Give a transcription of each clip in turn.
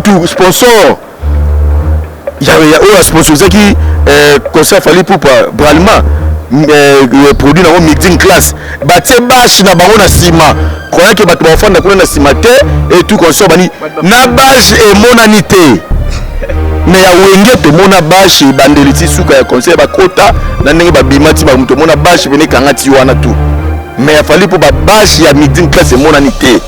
Kutu sponsor ya oyo asponsorisaki eh, concert Fally Ipupa Bralima eh, produit nango mixing class batie bâche na bango na nsima croyant ke bato bakofanda kuna na nsima te et tout consort bani na bâche emonani te me ya wenge tomona bâche ebandeli ti suka ya concert bakota na ndenge babima ti bato tomona bâche pene ekanga ti wana tout mais ya Fally mpo babâche ya mixing class emonani te.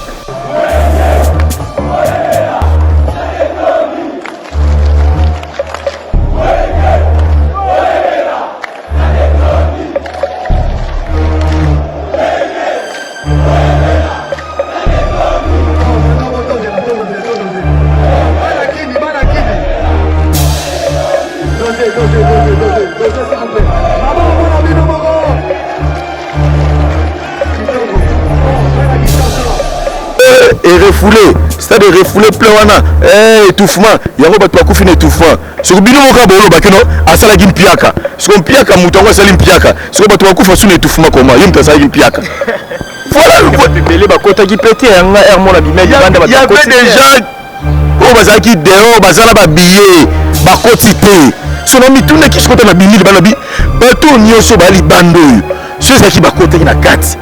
Et refoulé stade refoulé plein wana eh, étouffement yango bato bakufi na étouffement soki bino moko bolobaki no asalaki mpiaka soki mpiaka moto yango asali mpiaka soki bato bakufa su na étouffement koma ye moto asalaki mpiaka. Voilà, ebele bakotaki mpe te yanga air mona bima libanda. Y avait déjà oyo bazalaki dehors, baza na babillet, bakoti te. So na mitunaki soki ota na bimi libanda bi bato nyonso baya libanda oyo so ezalaki bakotaki na kati.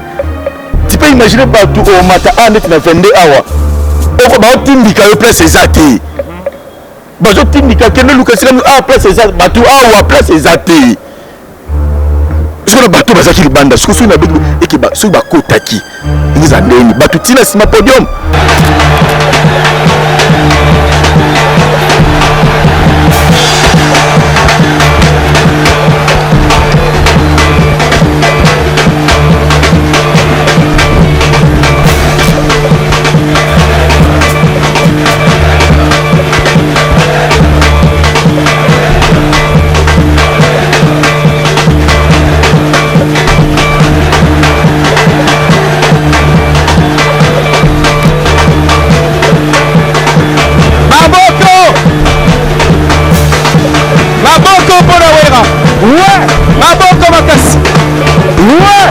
Tu peux imaginer bato omata a neti na 22 awa oko baotindika yo place eza te, bazotindika kende luka esika a place eza, bato awa place eza te. Soki na bato bazalaki libanda, soki soki nabeki eke soki bakotaki eza ndeni bato ntina nsima podium. Maboko, maboko mpona Wera. Ouais, maboko makasi. Ouais.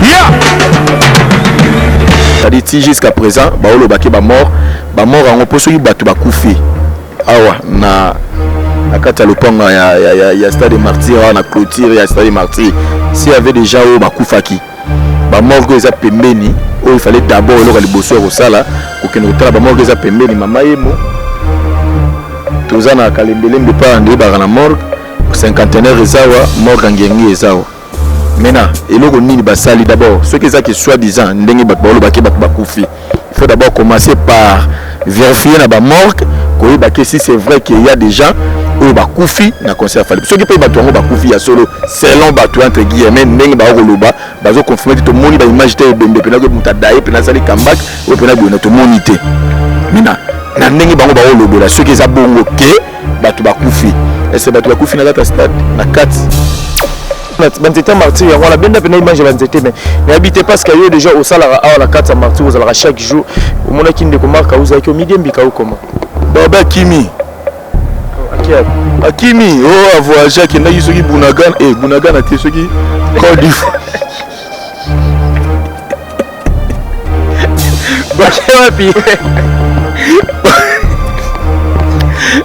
Yeah. C'est-à-dire ti jusqu'à présent baolobaki bamort bamort yango mpo soki bato bakufi awa na kati ya lopango ya stade Martyr awa na clôture ya stade Martyr, s'il y avait déjà oyo bakufaki bamorgue eza pembeni oyo, il fallait d'abord eloko ya liboso ya kosala kokende kotala bamorgue eza pembeni. Mama Yemo toza na Kalembelembe mpa ndeyebaka na morgue cinquantenaire eza awa, morgue ya Ngenge eza awa. Maintenant eloko nini basali d'abord? Soki ezaki soi disant ndenge bato balobaki bato bakufi, il faut d'abord commencer par vérifier na bamorgue, koyeba ke si c'est vrai qu'il y a des gens oyo bakufi na concert Fally. Soki mpe bato yango bakufi ya solo selon bato entre guillemets ndenge bakoloba, bazoconfirme te, tomoni baimage te, ebembe mpena moto adaye mpena asali comeback oyo mpena boye na tomoni te. Maintenant na ndenge bango bakolobela, soki eza bongo ke bato bakufi, ese bato bakufi na kati ya stade na kati? Banzete ya Martyr yango wana benda mpena image ya banzete, mais nayebi te parce que yo déjà osalaka awa na kati ya Martyr, ozalaka chaque jour. Omonaki ndeko Mark ozalaki omidiembika okoma? Baba akimi, akimi o avoyage, akendaki soki Bunagana, eh, Bunagana te, soki Côte d'Ivoire. Bake wapi?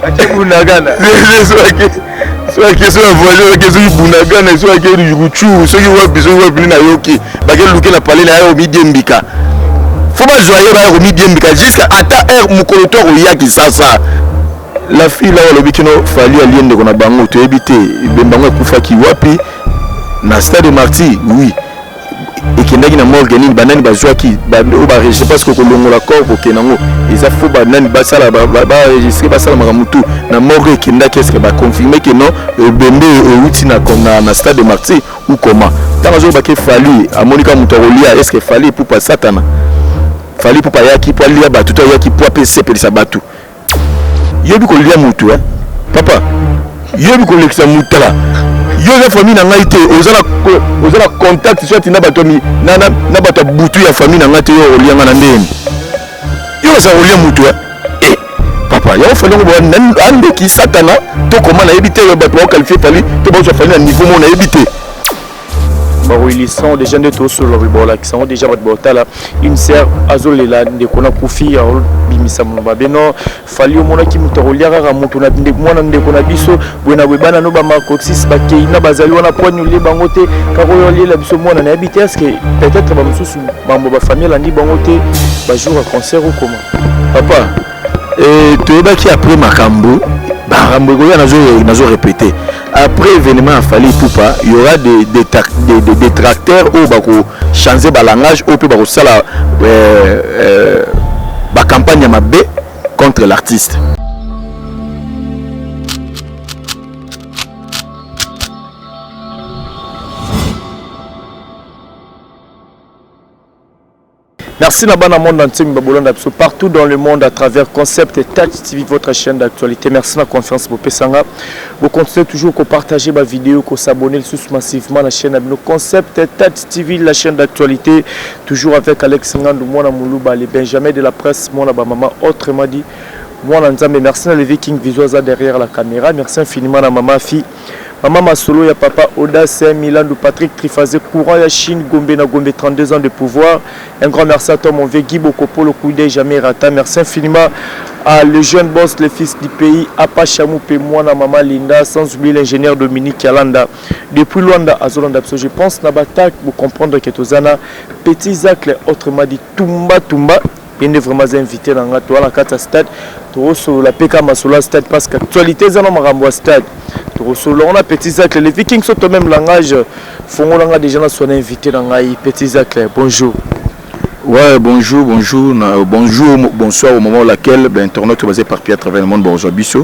Ake Bunagana. Soki soki avoyage ake soki Bunagana, soki ake Ruchuru, soki wapi, soki wapi nayoki bake luke na pale na ye omidiembika. Fo bazwa ye baya komidiembika jusqu'à ata heure mokolo to akoya Kisasa. La fille là alobi kino Fally alie ndeko na bango, toyebi te ebembe yango ekufaki wapi na stade Martyr. Oui, ekendaki na morgue nini, banani bazwaki oyo baregistre? Parce que kolongola corps kokende yango eza fo banani basala baregistre, basala makambo tu na morgue ekendaki. Est-ce baconfirme ke non, ebembe euti na stade de Martyr ou comment? Ntango azolobaki Fally amoni kaka moto akolia, est ce que Fally Ipupa satana? Fally Ipupa ayaki mpo alia bato to ayaki mpo ape sepelisa bato? Yobi kolia motu, eh? Papa, yobi kolekisa mutala. Yo oza famille na ngai te, oza na contact soit na bato na bato ya butu ya famille na ngai te. Yo olia ngai na ndeni? Yo oza kolia motu, eh? Eh, papa, yango Fally yango andoki satana to koma nayebi te. Bato baoqualifie Fally to bazwa Fally na niveau moko nayebi te. Bakoillustrant déjà nde tosolola boye, bakolakisa yango déjà bato baotala. Une sœur azolela ndeko na kufi, aobimisa mabe. Non, Fally, omonaki moto akolia kaka moto na mwana ndeko na biso boye na boye. Bana no bamacoxis bakei na bazali wana poani olie bango te, kaka oyo oliela biso mwana. Nayebi te, est-ce peut-être bamosusu bambo bafamille elandi bango te bajour ya concert okoma? Papa, toyebaki après makambo, makambo ekoya. Nazo répéter, après événement ya Fally Ipupa, il y aura des détracteurs oyo bakochanger balangage, oyo mpe bakosala bacampagne ya mabe contre l'artiste. Merci na bana monde entier babolanda biso partout dans le monde à travers Concept et Touch TV, votre chaîne d'actualité. Merci na confiance bopesanga. Vous continuez toujours à partager ma vidéo, à s'abonner massivement à la chaîne na Concept et Touch TV, la chaîne d'actualité. Toujours avec Alex Ngandou, mwana Moulouba, les Benjamin de la presse, mwana ba maman, autrement dit, mwana Nzambe. Merci à le Viking Visuaza derrière la caméra. Merci infiniment à maman fille. Maman Masolo ya papa Audace Milan Patrick Trifazé, courant ya Chine, Gombe na Gombe, 32 ans de pouvoir. Un grand merci à toi, mon vieux Guy Bokopo, le coup jamais raté. Merci infiniment à le jeune boss, le fils du pays, Apa Chamou moi na maman Linda, sans oublier l'ingénieur Dominique Yalanda. Depuis Luanda, à Zolanda, je pense, na pour comprendre que tozana, Petit Zacle, autrement dit, Tumba Tumba, ye nde vraiment aza invité na nga. Toza na kati ya stade, tokosolola mpe ka masolo ya stade parce que actualité eza na makambo ya stade. Tokosolola ngo na Petit Zacle, le Viking soto même langage. Fongola nga déjà na sona invité na ngai. Petit Zacle, bonjour. Ouais, bonjour, bonjour, bonjour, bonsoir au moment où laquelle ben, internaute basé éparpillé à travers le monde, bonjour biso.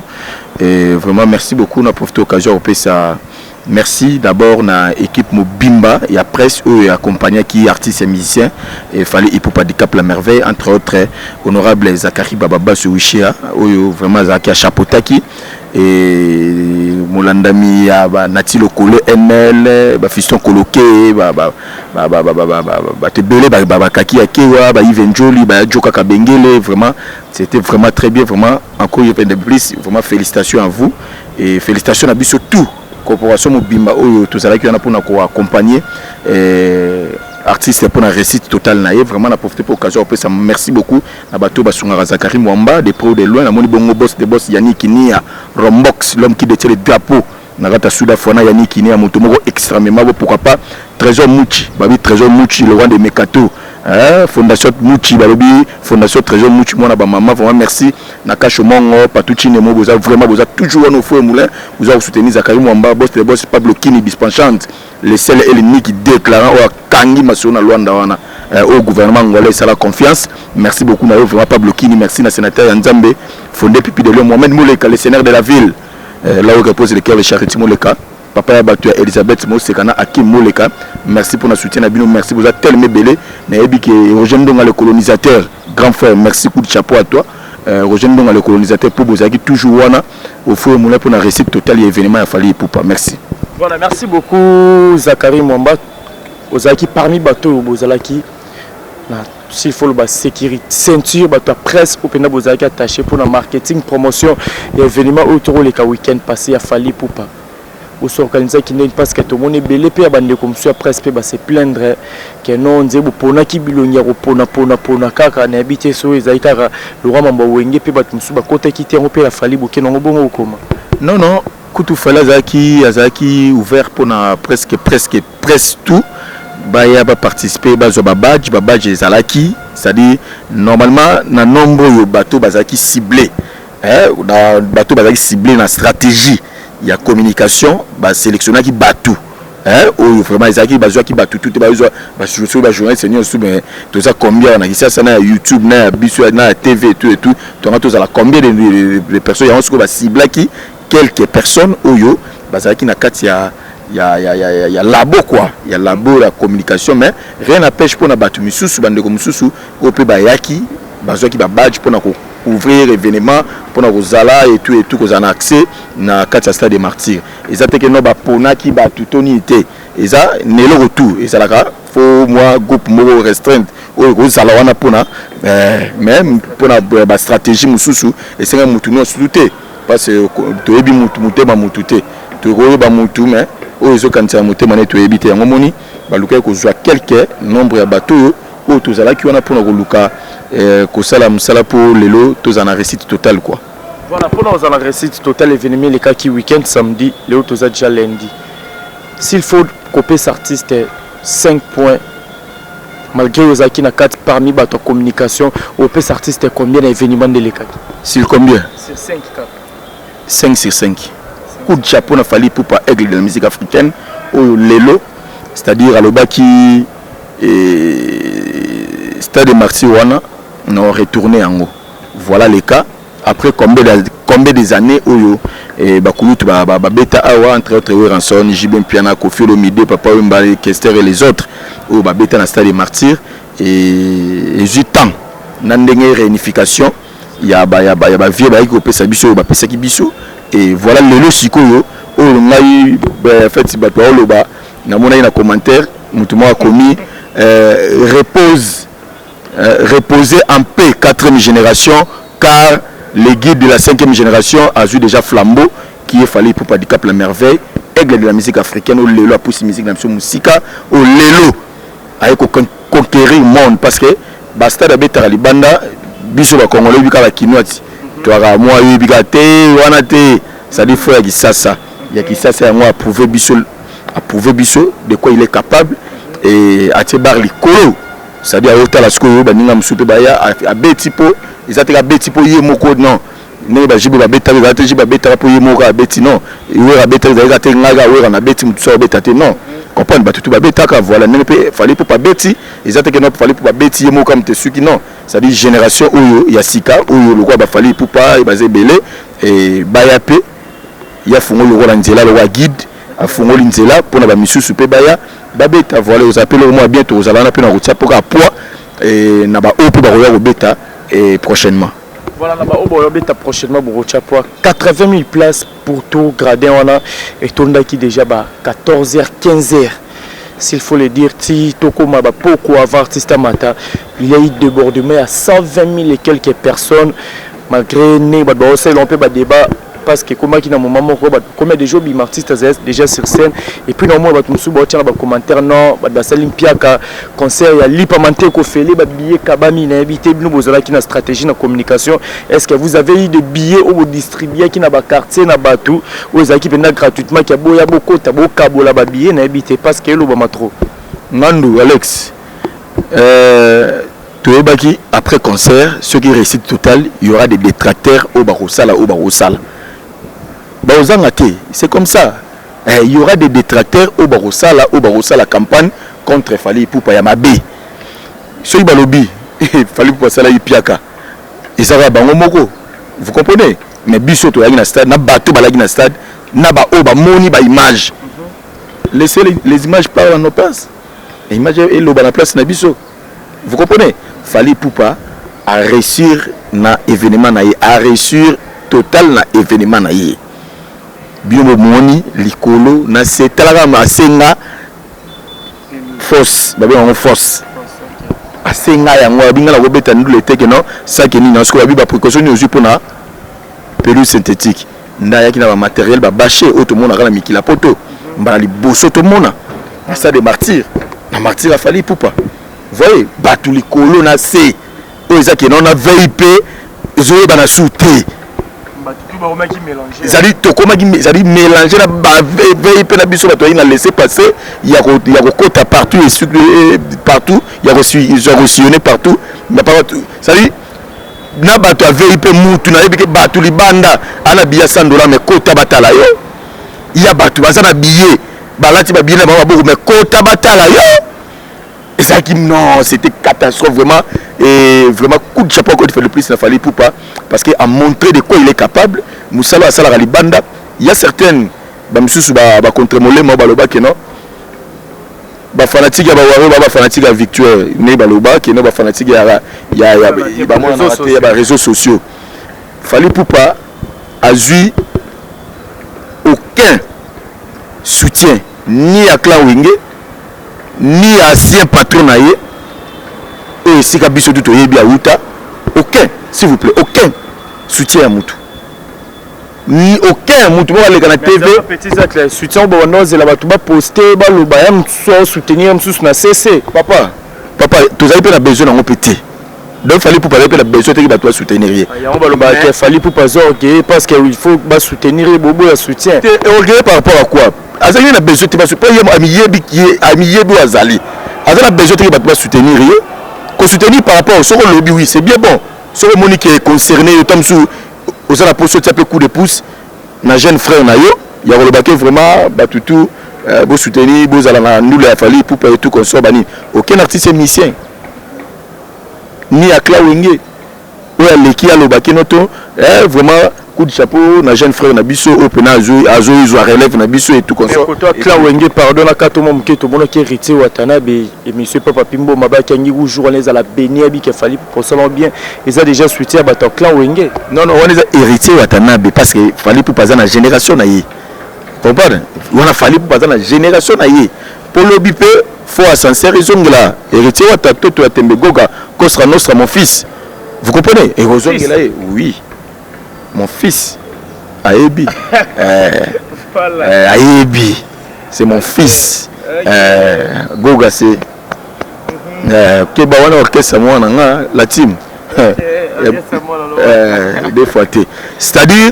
Et vraiment, merci beaucoup, on a profité de l'occasion, ça. Merci d'abord na équipe mobimba ya presse oyo accompagnaki artistes et musiciens et Fally Ipupa Dicap la Merveille, entre autres honorable Zachary Bababa Wishia oyo vraiment azalaki achapeautaki et molandami ya ba Nati Lokole ML, ba Fiston Koloke, ba ba ba ba ba ba ba bato ebele, bakaki ya kewa, ba Yves Njoli, ba Joka Kabengele. Vraiment, c'était vraiment très bien. Vraiment, encore une de plus, vraiment félicitations à vous et félicitations à biso tout corporation mobimba oyo tozalaki wana mpona koaccompagner artiste mpona réussite totale na ye. Vraiment, na profite mpo occasion opesa merci beaucoup na bato oyo basungaka Zakari Mwamba de près ou de loin. Namoni bongo boss de boss Yannick Kinia Rombox, l'homme qui détient le drapeau na kati ya Sud Afana. Yannick Kinia, moto moko extrêmement beau. Pourquoi pas Trésor Muchi, babi Trésor Muchi, le roi de Mekato, hein, Fondation Muchi, balobi Fondation Trésor Muchi, mwana bamama. Vraiment merci na Kasho Mongo Patuchine mo boza vraiment, boza toujours wana au four et moulin, boza kosoutenir Zakari Mwamba, boss de boss. Pablo Kini Dispenchante, le seul et l'unique déclarant oyo akangi masolo na Lwanda wana, oyo gouvernement angolais esala confiance. Merci beaucoup na yo vraiment, Pablo Kini. Merci na sénateur ya Nzambe Fondé Pipi de Lion, Mohamed Moleka, le seigneur de la ville, là où repose le cœur de Charity Moleka, papa ya bato ya Elisabeth Moseka na Akim Moleka. Merci pour na soutien na bino, merci, boza tellement ebele. Nayebi ke Roger Ndonga le colonisateur, grand frère, merci, coup de chapeau à toi, Roger Ndonga le colonisateur, mpo bozalaki toujours wana au four et moulin pour la réussite totale ya événement ya Fally Ipupa. Merci. Voilà, merci beaucoup Zachary Mwamba. Ozalaki parmi bato oyo bozalaki na, s'il faut loba, sécurité, ceinture, bato ya presse oyo mpenza bozalaki attaché mpona marketing, promotion ya événement oyo tokoleka week-end passé ya Fally Ipupa. Bosorganisaki ndeni? Parce que tomoni ebele mpe ya bandeko mosusu ya presse mpe base plaindre ke non, nze boponaki bilongi ya koponapona kaka. Nayebi te soki ezali kaka lokwa mambo ya Wenge mpe bato mosusu bakotaki te, yango mpe ya Fally bokende yango bongo okoma. Non, kutu Fally azalaki ouvert mpona presque presque tout baya baparticipe, bazwa babadge. Babadge ezalaki, c'est-à-dire normalement na nombre oyo bato bazalaki ciblé, na bato bazalaki ciblé na stratégie ya communication, basélectionnaki bato oyo vraiment ezalaki, bazwaki bato tu te. Bazwa soki bajournaliste nyonso, mais toza combien na Kisasa, na ya YouTube, na ya biso, na ya TV et tout et tout, tonga tozala combien de personnes? Yango sikoyo baciblaki quelques personnes oyo bazalaki na kati ya labo quoi, ya labo ya communication. Mais rien n'empêche mpona bato misusu, bandeko mosusu oyo mpe bayaki, bazwaki babadge mpona kocouvrir événement, mpona kozala et tout et tout, kozala na accès na kati ya stade de Martyr. Eza te ke no baponaki bato to nini te. Eza na eloko tu ezalaka, faut mwa groupe moko restreinte oyo ekozala wana mpona, mais mpona bastratégie mosusu esenga mutu nyonso tu te, parce que toyebi mutu motema mutu te. Tokoyeba mutu, mais oyo ezokanisa ya motema ne toyebi te. Yango moni Balukaki kozwa quelque nombre ya bato oyo oyo tozalaki wana mpona koluka kosala mosala mpo lelo tozala na réussite totale, quoi. Voilà, mpona kozala na réussite totale, événement elekaki week-end samedi, lelo toza déjà lundi. S'il faut kopesa artiste 5 points, malgré ozalaki na kati parmi bato ya communication, opesa artiste combien na événement nde elekaki? Sur combien? Sur 5 kaka. 5 sur 5. Coup de chapeau na Fally Ipupa, aigle de la musique africaine, oyo lelo, c'est-à-dire alobaki stade de Martyr wana na retourné yango. Voilà les cas après combien des années oyo bakulutu babeta awa, entre autres Werrason, JB Mpiana, Koffi Olomide, Papa Wemba, Kester et les autres oyo babeta na stade de Martyr. Et ezwi temps na ndenge réunification ya bavieux bayaki kopesa biso oyo bapesaki biso. Et voilà, lelo sikoyo oyo ngai, en fait, bato baoloba, namonaki na commentaire motu moko akomi reposer en paix quatrième génération, car le guide de la cinquième génération a joué déjà flambeau, qui est Fally Ipupa Dicap la Merveille, aigle de la musique africaine, oyo lelo apusi musique na biso mosika, oyo lelo aye conquérir monde, parce que bastade abetaka libanda, biso bakongolo oyebi kaka bakinois ti toyaka mwa oyebi kaka te wana te. C'est-à-dire fo ya Kisasa, ya Kisasa yango approuvé biso, approuvé biso de quoi il est capable et atie bar likolo. C'est-à-dire aotala sikoyo baninga mosusu mpe baya abeti mpo eza te abeti mpo ye moko, non. Ndenge baJB babetaka, ezala te JB abetaka mpo ye moko abeti, non. Wera abetaka, ezalaka te ngai kaka Wera nabeti, motu so abeta te, non. Comprendre, bato tu babetaka. Voilà ndenge mpe Fally mpo babeti, eza te ke non, Fally mpo babeti ye moko kama te suki, non. C'est-à-dire génération oyo ya sika oyo lokola baFally Ipupa baza ebele, baya mpe ya fungoli lokola nzela, lokola guide afungoli nzela mpona bamisusu mpe baya babeta. Voilà, ozala mpe loko mwa bien, tokozala wana mpe na kotia mpoka poids na baoyo mpe bakoya kobeta prochainement. Voilà, na baoyo bayobeta prochainement, bokotia poids. 80 000 places pour tout gradin wana etondaki déjà ba 14 h 15 h, s'il faut le dire, ti tokoma bapoko avant artiste amata, il y a eu débordement à 120 000 et quelques personnes, malgré ne bato baosalela mpe badébat, parce que ekomaki na moment moko combien de jours bima artiste azali déjà sur scène. Et puis na omona bato mosusu baotia na bacommentaire: non, bato basali mpiaka, concert ya lipama te, kofele babillet kabami. Nayebi te, bino bozalaki na stratégie na communication, est ce que vous avez eu de billets oyo bodistribuaki na baquartier na bato oyo ezalaki mpenza gratuitement kia boya bokota bokabola babillet? Nayebi te, parce que elobama trop. Ngandu Alex, toyebaki après concert, soki réussite totale, il y aura des détracteurs oyo bakosala, oyo bakosala, bakozanga te, c'est comme ça. Il y aura des détracteurs oyo bakosala, oyo bakosala campagne contre Fally Ipupa ya mabe. Soki balobi Fally Ipupa asalaki piaka, ezaka bango moko, vous comprenez? Mais biso toyaki na stade, na bato balaki na stade, na baoyo bamoni baimage. Laissez les images parler à nos places, image eloba na place na biso, vous comprenez? Fally Ipupa a réussir na événement na ye, a réussir total na événement na ye. Bino bomoni likolo na se, talaka, asenga force, babenga yango force, asenga yango, abinga na kobeta ndula eteke no saki nini na sikoyo, babi baprécaution nini ozwi mpona pelouse synthétique, nde ayaki na bamatériel babâche oyo tomonaka na mikili ya poto. Mbala liboso tomona na stade de Martyr, na Martyr aFally Ipupa. Voyez bato likolo na se, oyo eza keno na VIP ezoyebana su te. Ezali tokomaki, ezali mélange na ba VIP na biso. Bato bayi na laisser passer ya kokota partout, partout ya kosillonner partout, c'est-à-dire na bato ya VIP, mutu nayebi ke bato libanda ana billet 100 $, mais kota batala yo. Ya bato baza na billet, balati babillet na bango maboko, mais kota batala yo. Ezalaki non, c'était catastrophe vraiment. Et vraiment, coup de chapeau encore une fois de plus na Fally Ipupa, parce que a montré de quoi il est capable. Mosala asalaka libanda, il y a certaines bamisusu bacontre molema balobaki non, bafanatike ya baWarrior, ba bafanatike ya Victoire nde baloba ke no, bafanatike ya bamonanaka te ya baréseaux sociaux. Fally Ipupa azwi aucun soutien, ni ya clan Wenge, ni ya ancien patron na ye oyo esika biso tu toyebi awuta. Aucun, s'il vous plaît, aucun soutien ya mutu. Ni aucun mutu moko aleka na TV. Petit Zacle, soutien oyo bazela bato baposte, baloba ya mosusu, soutenir mosusu na cc. Papa, papa, tozali mpe na besoin nango mpe te. Donc Fally Ipupa azali mpe na besoin teki bato basoutenir ye. Yango balobaka ke Fally Ipupa aza orgueilleux parce que il faut basoutenir ye, bobo ya soutien. Te, orgueilleux par rapport à quoi? Azali na besoin te baso mpo ye amiyebi, ye amiyebi oyo azali. Aza na besoin teki bato basoutenir ye. Kosoutenir par rapport, soki olobi oui, c'est bien bon. Soki omoni ke concerné yo, ta mosusu oza na poso otia mpe coup de pouce na jeune frère na yo ya koloba ke vraiment bato tu bosoutenir, bozala na ndula ya Fally Ipupa et tout consort banini. Aucun artiste musicien ni ya clan Wenge oyo aleki alobaki noto vraiment coup de chapeau na jeune frère na biso oyo mpena azoizwa relève na biso et tout consort. Koto clan Wenge, pardon, na kato mwa moke, tomonaki Héritier Watanabe, émission Papa Pimbo mabaki yangi jour wana ezala beni abiki Fally posala bien, eza déjà soutien ya bato ya clan Wenge. Non, non, wana eza Héritier Watanabe parce que Fally Ipupa aza na génération na ye, comprendre? Wana Fally Ipupa aza na génération na ye mpo lobi mpe fo ascenseur ezongela Héritier Wata toto ya tembe goga Kosra Nostra, mon fils, vous comprenez? Ekozongela ye, oui, mon fils ayebi, ayebi, c'est mon fils. Goga c'est keba wana orchestre mwana nga la team deux fois te, c'est-à-dire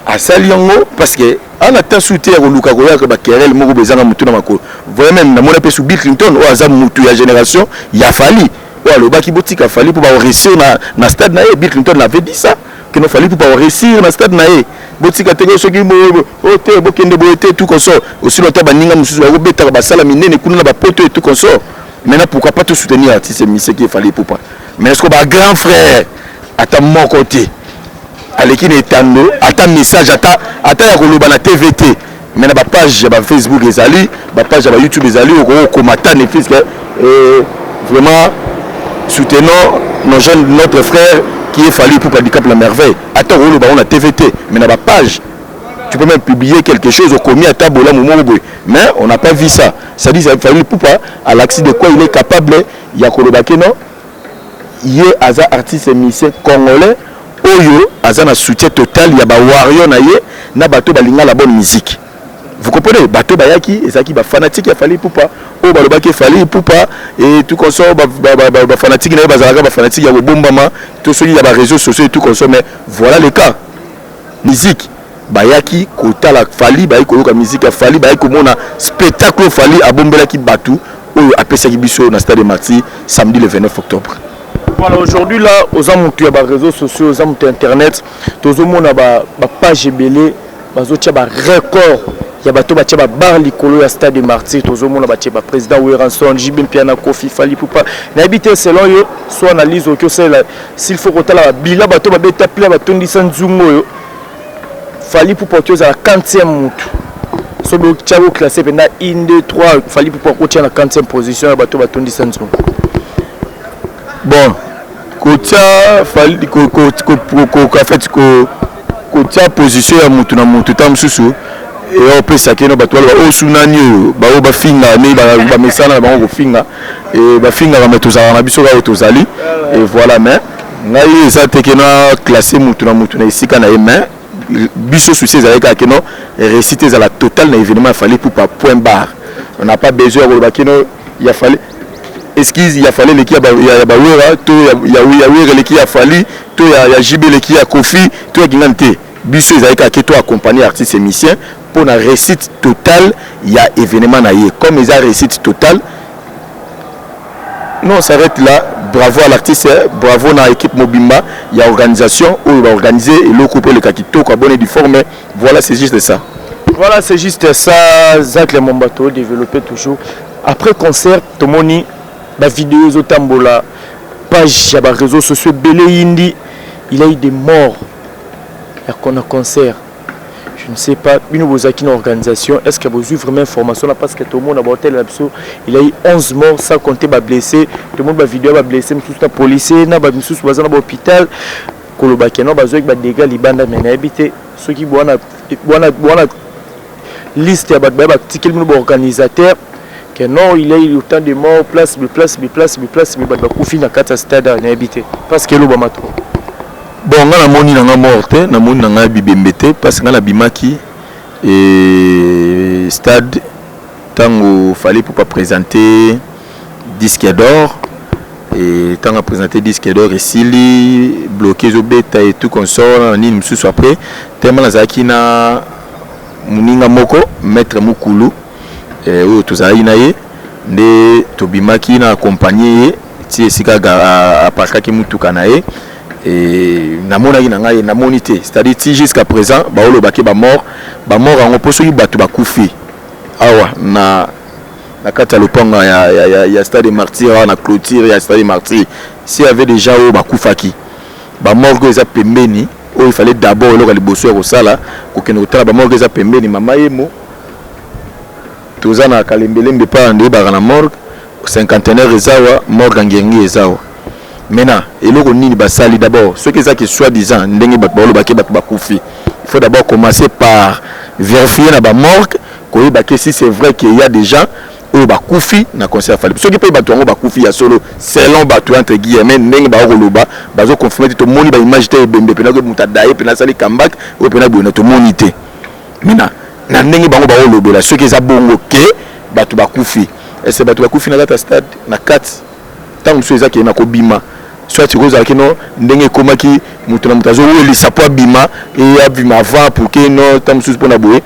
asali yango parce que ana ta su te ya koluka koyaka baquerelles moko boye ezanga motu na makolo. Voyez, même namona mpe su Bill Clinton oyo aza mutu ya génération ya Fally oyo alobaki botika Fally mpo baréussir na stade na ye. Bill Clinton avait dit ça que no, Fally mpo baréussir na stade na ye, botika te, soki o te bokende boye te, tout consort. Aussi longtemps baninga mosusu bakobetaka basala minene kuna na bapoto et tout consort. Maintenant, pourquoi pas te soutenir artiste musicien qui Fally Ipupa? Mais est ce que ba grand frère ata moko te aleki na etando, ata message, ata ya koloba na TV te, mais na bapage ya bafacebook ezali, bapage ya bayoutube ezali, okoki kokoma ata ne fût-ce que vraiment soutenons nos jeunes, notre frère qui est Fally Ipupa du Cap la Merveille. Ata okoloba ngo na TV te, mais na bapage tu peux même publier quelque chose, okomi ata bolamu moko boye, mais on n'a pas vu ça. C'est-à-dire Fally Ipupa alakisi de quoi il est capable ya koloba ke non, ye aza artiste musicien congolais oyo aza na soutien total ya bawarrior na ye na bato balinga la bonne musique, vous comprenez? Bato bayaki ezalaki bafanatique ya Fally Ipupa oyo balobaki Fally Ipupa et tout consort. Bafanatique na ye bazalaka bafanatique ya kobombama to soki ya baréseaux sociaux et tout consort, mais voilà le cas musique bayaki kotala Fally, bayaki koyoka musique ya Fally, bayaki komona spectacle oyo Fally abombelaki bato, oyo apesaki biso na stade Martyr samedi le 29 octobre. Voilà, aujourd'hui là, oza motu ya baréseaux sociaux, oza motu ya internet, tozomona bapage ebele bazotia barecord ya bato batia babar likolo ya stade Martyr. Tozomona batie baprésident Werrason, JB Mpiana, Koffi, Fally Ipupa. Nayebi te, selon yo, so analyse oki osalela, s'il faut kotala babila bato babeta plein, batondisa nzungu oyo, Fally Ipupa oki ozala 40e mutu? So botia boclasse mpenza 1, 2, 3, Fally Ipupa okotia na 40e position ya bato batondisa nzungu? Bon, kotia Fally en fait kotia position ya mutu na mutu, ta mosusu eya opesaki no bato baloba oyo sunani oyo baoyo bafinga nde bamesana na bango kofinga, bafingaka, me tozalaka na biso kaka tozali et voilà. Mais ngai eza te ke na classe mutu na mutu na esika na ye, mais biso souci ezalaki kaka keno réussite ezala totale na événement ya Fally Ipupa, point barre. On n'a pas besoin ya koloba keno ya Fally, excuse, ya Fally eleki ya bawera to ya Wera eleki ya Fally to ya JB eleki ya Koffi to ya kingani te. Biso ezalaki kaka ke to accompagner artiste musicien mpo na réussite totale ya événement na ye. Comme eza réussite totale, non, on s'arrête là. Bravo à l'artiste, bravo na équipe mobimba ya organisation oyo baorganiser eloko mpo eleka kitoko, bonne et forme. Voilà, c'est juste ça. Voilà, c'est juste ça. Zacle Mombato développé toujours après concert, tomoni bavideo ezotambola, page ya baréseaux sociaux ebele yindi, il a eu des morts ya na concert. Je ne sais pas, bino bozalaki na organisation, est ce que bozwi vraiment information na? Parce que tomona bahotel na biso, il a eu 11 morts sans compter bablessé. Tomoni bavideo ya bablessé mosusu na policier na bamisusu baza na bahôpital, kolobaki no bazwaki badégâts libanda, mais nayebi te soki bwana liste ya bato baya batikeli bino baorganisateur que non, il y a eu autant de morts, place place place place place, bato bakufi na kati ya stade. Nayebi te parce que elobama trop. Bon, nga namoni na nga mort te, namoni na ngai bibembe te, parce nga nabimaki e stade ntango Fally Ipupa présenter disque d'or. E ntango aprésente disque d'or, esili, bloqué, ezobeta et tout consort na nini mosusu. Après, tellement nazalaki na moninga moko, maître Mokulu, oyo tozalaki na ye, nde tobimaki na accompagne ye ti esika aparkaki mutuka na ye. E namonaki na ngai, namoni te. C'est-à-dire, ti jusqu'à présent baolobaki bamort, bamort yango, mpo soki bato bakufi awa na kati ya lopango ya Stade de Martyr, awa na clôture ya Stade de Martyr, s'il y avait déjà oyo bakufaki, bamorgue eza pembeni. Oyo il fallait d'abord, eloko ya liboso ya kosala, kokende kotala bamorgue eza pembeni. Mama Yemo, toza na Kalembelembe mpa nde oyebaka na morgue Cinquantenaire eza awa, morgue Ngengi eza awa. Maintenant, eloko nini basali d'abord? Soki ezaki soi-disant ndenge bato balobaki bato bakufi, il faut d'abord commencer par vérifier na bamorgue, koyeba ke si c'est vrai qu'il y a des gens oyo bakufi na concert ya Fally. Soki mpe bato yango bakufi ya solo, selon bato, entre guillemets, ndenge bakoloba, bazoconfirme te. Tomoni baimage te, ebembe mpena moto adaye mpena asali comeback oyo mpena boye na tomoni te. Maintenant, na ndenge bango baolobela, soki eza bongo ke bato bakufi, ese bato bakufi na kati ya stade, na kati, ntango mosusu eza ke na kobima, soit ekozalaki no ndenge ekomaki, moto na moto azowelisa mpo abima, e abima avant pour ke no ntango mosusu mpona boye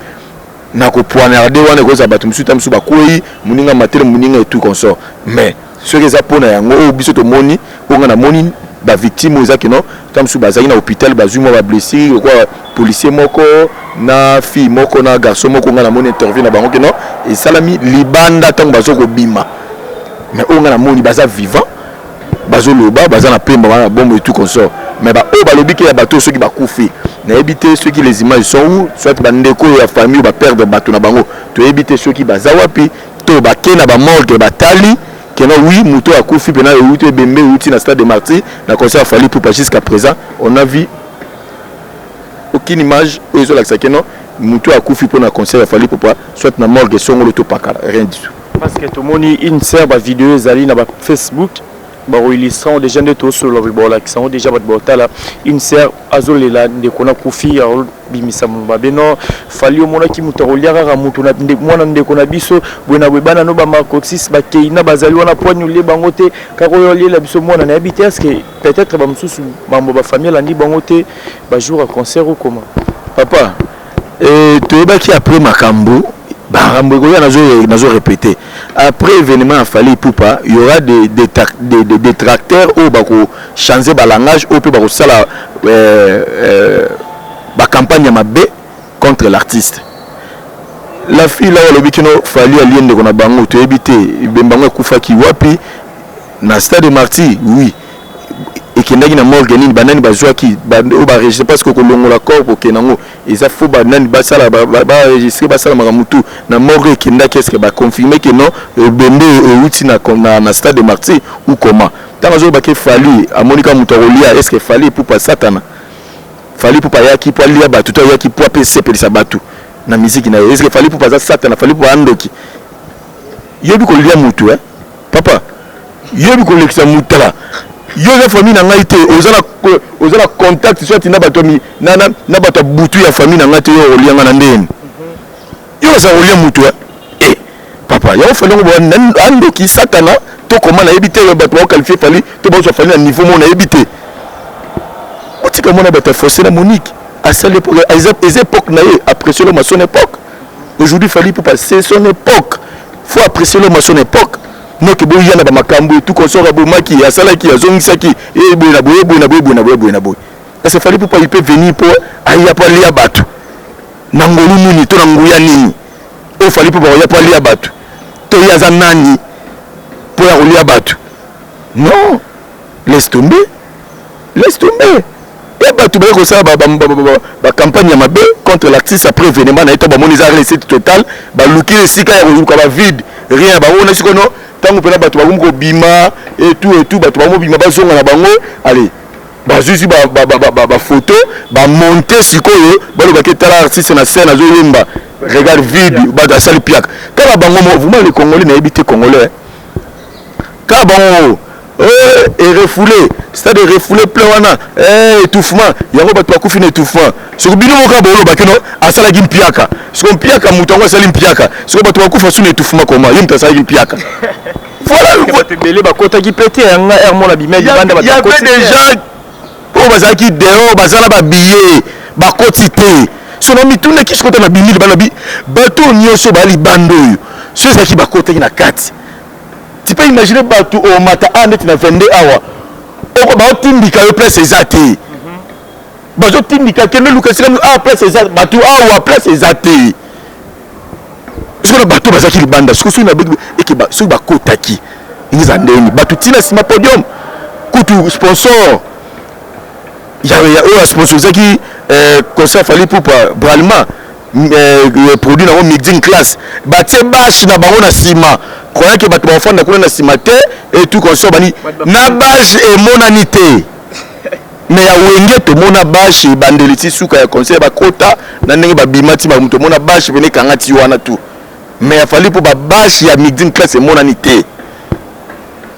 na kopoignarde wana, ekozala bato mosusu, ta mosusu bakwei, moninga matele, moninga et tout consort. Mais soki eza mpona yango oyo biso tomoni, oyo nga namoni, bavictime oyo eza keno ta mosusu bazalaki na hôpital, bazwi mwa bablessure, lokola policier moko na fille moko na garçon moko, nga namoni interview na bango keno esalami libanda ntango bazo kobima. Mais oyo nga namoni, baza vivant, bazoloba, baza na pemba, baza na bombo et tout consort. Mais baoyo balobi ke ya bato oyo soki bakufi, nayebi te soki les images sont où, soit bandeko oyo ya famille oyo baperdre bato na bango, toyebi te soki baza wapi, to bake na bamorgue, batali keno oui, moto oyo akufi mpena euti, ebembe euti na Stade de Martyr na concert ya Fally Ipupa. Jusqu'à présent, on a vu aucune image oyo ezolakisa keno moto oyo akufi mpona concert ya Fally Ipupa, soit na morgue songolo to pakala, rien du tout. Parce que tomoni une sœur, bavideo ezali na bafacebook, bakoillustrer déjà nde tosolola boye, baolakisa yango déjà, bato baotala. Une sœur azolela ndeko na kufi, azobimisa mabe no Fally, omonaki moto akolia kaka moto mwana ndeko na biso boye na boye, bana no bamacoxis bakei na bazali wana, poani olie bango te, kaka oyo oliela biso mwana. Nayebi te, est-ce peut-être bamosusu mambo bafamille alandi bango te bajour ya concert okoma? Papa, toyebaki après makambo, makambo ekoya, nazo répéter, après événement ya Fally Ipupa, il y aura des détracteurs oyo bakochange balangage, oyo mpe bakosala bacampagne ya mabe contre l'artiste. La fille là alobi kino Fally alie ndeko na bango, toyebi te ebembe yango ekufaki wapi, na Stade Martyr, oui, ekendaki na morgue nini, banani bazwaki oyo baregistre, parce que kolongola corps kokende yango eza fo banani basala, baregistre, basala makambo tu na morgue ekendaki. Est-ce baconfirme ke non, ebembe euti na Stade de Martyr ou comment? Ntango azolobaki Fally amoni kaka moto akolia, est ce que Fally Ipupa satana? Fally Ipupa ayaki mpo alia bato to ayaki mpo ape esepelisa bato na miziki na ye? Est ce que Fally Ipupa aza satana? Fally Ipupa andoki? Yobi kolia mutu, eh? Papa, yobi kolekisa mutala, yo oza famille na ngai te, oza na contact soit na bato na bato ya butu ya famille na ngai te. Yo okolia nga na ndeni? Yo oza kolia mutu, eh? Eh, papa, yango Fally yango andoki, satana to koma, nayebi te. Bato baoqualifie Fally to bazwa Fally na niveau moko, nayebi te. Otika mona bato ya forcé na Monique asali, eza époque na ye, apprécier l'homme à son époque. Aujourd'hui, Fally Ipupa, c'est son époque, faut apprécier l'homme à son époque. Noke boya na bamakambo etu consort, abomaki, asalaki, azongisaki, eboye na boye, eboye na boye, eboye na boye, eboye na boye. Parce que Fally Ipupa, il peut venir mpo aya mpo alia bato na ngolu nini to na nguya nini? Oyo Fally Ipupa koya mpo alia bato, to ye aza nani mpo ya kolia bato? Non, laisse tomber, laisse tomber. E bato baye kosala bacampagne ya mabe contre l'artiste après événement na ye, to bamoni eza réussite totale, baluki esika ya koluka bavide, rien. Bango na sikono, ntango mpena bato bakomi kobima etu etu, bato bakomi kobima, bazonga na bango, allez, bazwisi bafoto, bamonte sikoyo, balobaki: "Tala artiste na scène azoyemba, regard vide, bato asali piaka." Kaka bango, vraiment, les Congolais, nayebi te, Congolais kaka bango. Eh, erefoule stade erefoule plein wana eh, étouffement yango bato bakufi na étouffement. Soki bino moko boloba kino asalaki mpiaka, soko mpiaka moto yango asali mpiaka, soko bato bakufa su na étouffement, koma ye moto asalaki mpiaka. Voilà, bato ebele bakotaki mpe te yanga air mona bima libanda. Bato y avait déjà oyo bazalaki dehors, baza na babillet, bakoti te. So na mituna kisi kota na bimi libanda bi bato nyonso baya libanda oyo, so ezalaki bakotaki na kati. Tu peux imaginer bato omata a neti na 22 awa, oko baotindika yo, place eza te, bazotindika kende luka esika a place eza. Bato awa place eza te. Soki na bato bazalaki libanda, soki soki nabengi eke, soki bakotaki eza ndeni bato ntina nsima podium. Kutu sponsor ya oyo asponsorisaki concert Fally Ipupa, Bralima, produit nango mixing class, batie bâche na bango na nsima, croyant ke bato bafanda kuna na nsima te et tout consort bani na bâche emonani te. Mais ya Wenge tomona bâche ebandeli ti suka ya concert, bakota na ndenge babima ti bamoto, tomona bâche pene ekanga ti wana tout. Mais ya Fally mpo babâche ya mixing class emonani te.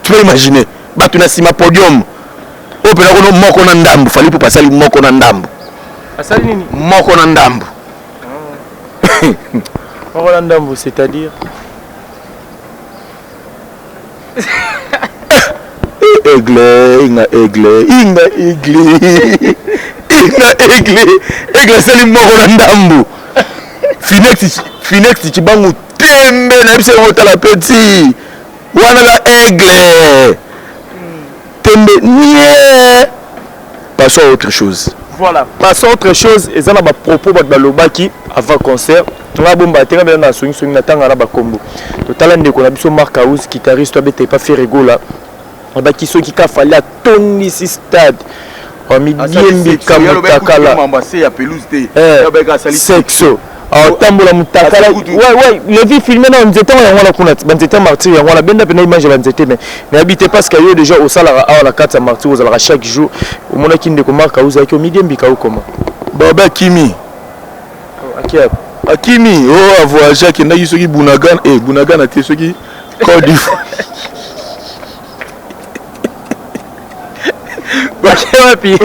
Tu peux imaginer bato na nsima podium oyo mpena kono moko na ndambu. Fally mpo basali moko na ndambu. Asali nini? Moko na ndambu. Moko na ndambu, c'est-à-dire? Aigle, inga aigle, inga aigle, inga aigle, aigle asali moko na ndambu. Finex, Finex Cibangu tembe na biso yango. Tala petit wana na aigle tembe nie. Passons à autre chose. Voilà, passons à autre chose. Eza na bapropos bato balobaki avant concert. Tonga bomba te, nga na songisongi na ntanga na bakombo. Totala ndeko na biso Mark House, guitariste abeta epa Ferre Gola, abaki soki ka Fally atondisi stade, amidiembika motakala, sexo, aotambola motakala. Ouais, levi filme na nzete yango wana kuna, banzete ya Martyr yango wana. Benda mpena image ya banzete. Mais nayebi te, parce que yo déjà osalaka awa na kati ya Martyr, ozalaka chaque jour, omonaki ndeko Mark House ayaki omidiembika okoma? Babe akimi. Aki? Akimi o avoyage, akendaki soki Bunagana, eh, Bunagana te, soki Côte d'Ivoire. Bake wapi?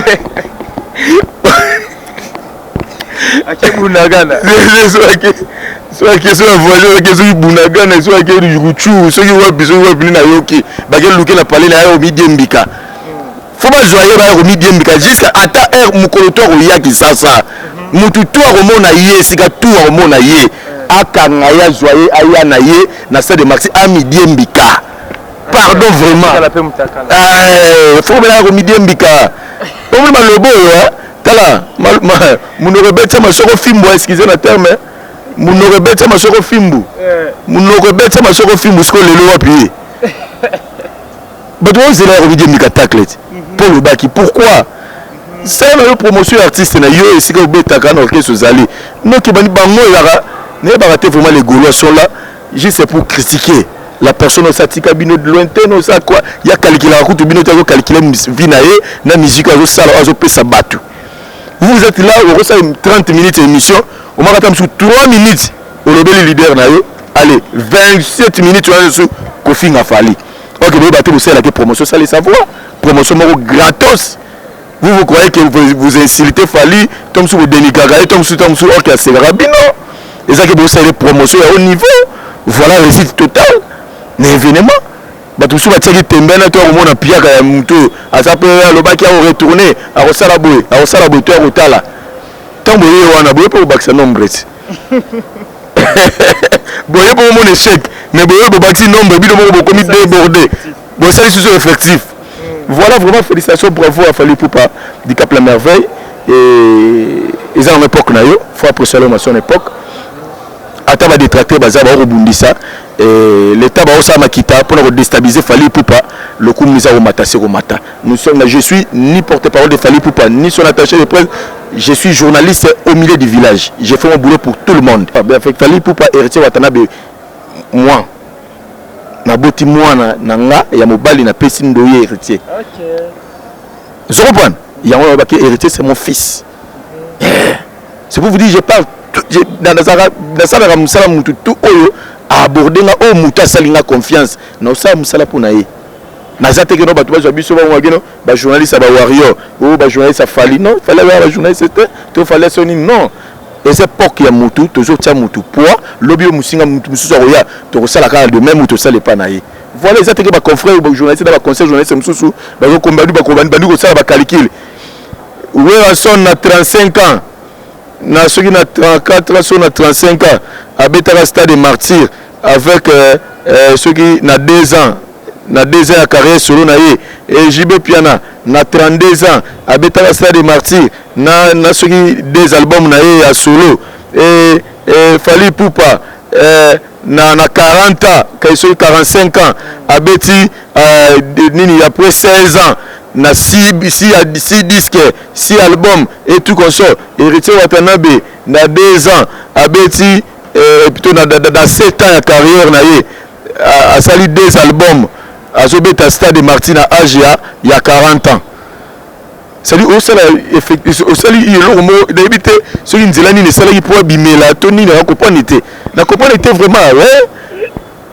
Ake Bunagana? Soki soki avoyage, ake soki Bunagana, soki ake Rutshuru, soki wapi, soki wapi nde nayoki bake luke na pale na ye omidiembika. Fo bazwa ye baya komidiembika jusqu'à ata heure mokolo to akoya Kisasa. Mutu to akomona ye esika tu akomona ye, akanga ye, azwa ye, aya na ye na stade Martyr, amidiembika. Pardon, vraiment, fo belaka komidiembika. Omoni maloba oyo, tala munoko ebetisa masoko fimbu. Excuse na terme, munoko ebetisa masoko fimbu, munoko ebetisa masoko fimbu. Sikoyo lelo wapi ye? Bato ozela ya komidiembika tacle ti mpo olobaki. Pourquoi sala na yo promotion ya artiste na yo esika obetaka na orchestre ozali noki bani bango ezalaka nayebaka te. Vraiment, les Gaulois sont là juste pour critiquer la personne. Osa tika bino lointain, osa quoi ya calculaka kutu bino te, azokalkule vie na ye na musique azosala oyo azopesa bato. Vous, vous êtes là, okosala 30 minutes émission, omaka ta mosusu 3 minutes olobeli leader na yo, allez, 27 minutes wana lisusu kofinga Fally. Ok, boyeba te, bosalelaki promotion, salisa voix promotion moko gratos. Vous, vous croyez que vous, vous insultez Fally to mosusu bodénigraka ye to mosusu to mosusu, orke asekaka bino, ezaki bosaleli promotion ya haut niveau. Voilà, réussite totale na événement. Bato mosusu batiaki tembene to akomona piaka ya motu oyo aza mpe alobaki akoretourne, akosala boye, akosala boye to akotala. Ntango boye wana boye mpe kobakisa nombre ti boye mpo omona échec, mais boye bobakisi nombre, bino moko bokomi débordé, bosali susu effectif. Voilà, vraiment félicitations, bravo à Fally Ipupa Dicap la Merveille. Et eza nango époque na yo, faut apprécier l'homme à son époque. Ata badétracteur baza bakobundisa l'état, baosala makita mpona kodéstabiliser Fally Ipupa, lokumu eza komata se komata. Nous sommes, je suis ni porte-parole de Fally Ipupa ni son attaché de presse, je suis journaliste au milieu du village, j'ai fait mon boulot pour tout le monde. Avec Fally Ipupa, Héritier Watanabe, moi naboti mwana na nga ya mobali, napesi ndoye Héritier. Ozo comprendre yango nalobaki Héritier, c'est mon fils. C'est pour vous dire, je parle, nasalaka mosala mutu tu oyo aaborde nga, oyo mutu asali nga confiance, na osala mosala mpo na ye. Naza te keno bato bazwa biso bango keno bajournaliste ya bawarrior oyo, bajournaliste ya Fally. Non, Fally aza bajournaliste te to Fally so nini. Non, eza époque ya mutu, tozotia mutu poids. Lobi oyo mosinga, mutu mosusu akoya, tokosala kaka de même, tosala epa na ye. Voilà, eza teke baconfrère journaliste na baconseil journaliste mosusu bazokombandi, bandi kosala bacalcul. Werrason na 35 ans, na soki na 34 ans, soki na 35 ans, abetaka Stade Martyr avec soki na 2 ans, na 2 ans ya carrière solo na ye. E JB Mpiana na 32 ans abetaka Stade Martyr na soki deux albums na ye ya solo. E Fally Ipupa na 40 ans, kai soki 45 ans, abeti nini, après 16 ans na 6 6 disques, 6 albums et tout consort. Héritier Watanabe na 2 ans abeti, plutôt na 7 ans ya carrière na ye, asali deux albums, azobeta Stade Martyr na age ya 40 ans. C'est-à-dire osala, osali eloko moko, nayebi te soki nzela nini esalaki mpo abimela to nini. Nakocomprendre te, nakocomprendre te vraiment. Ouais,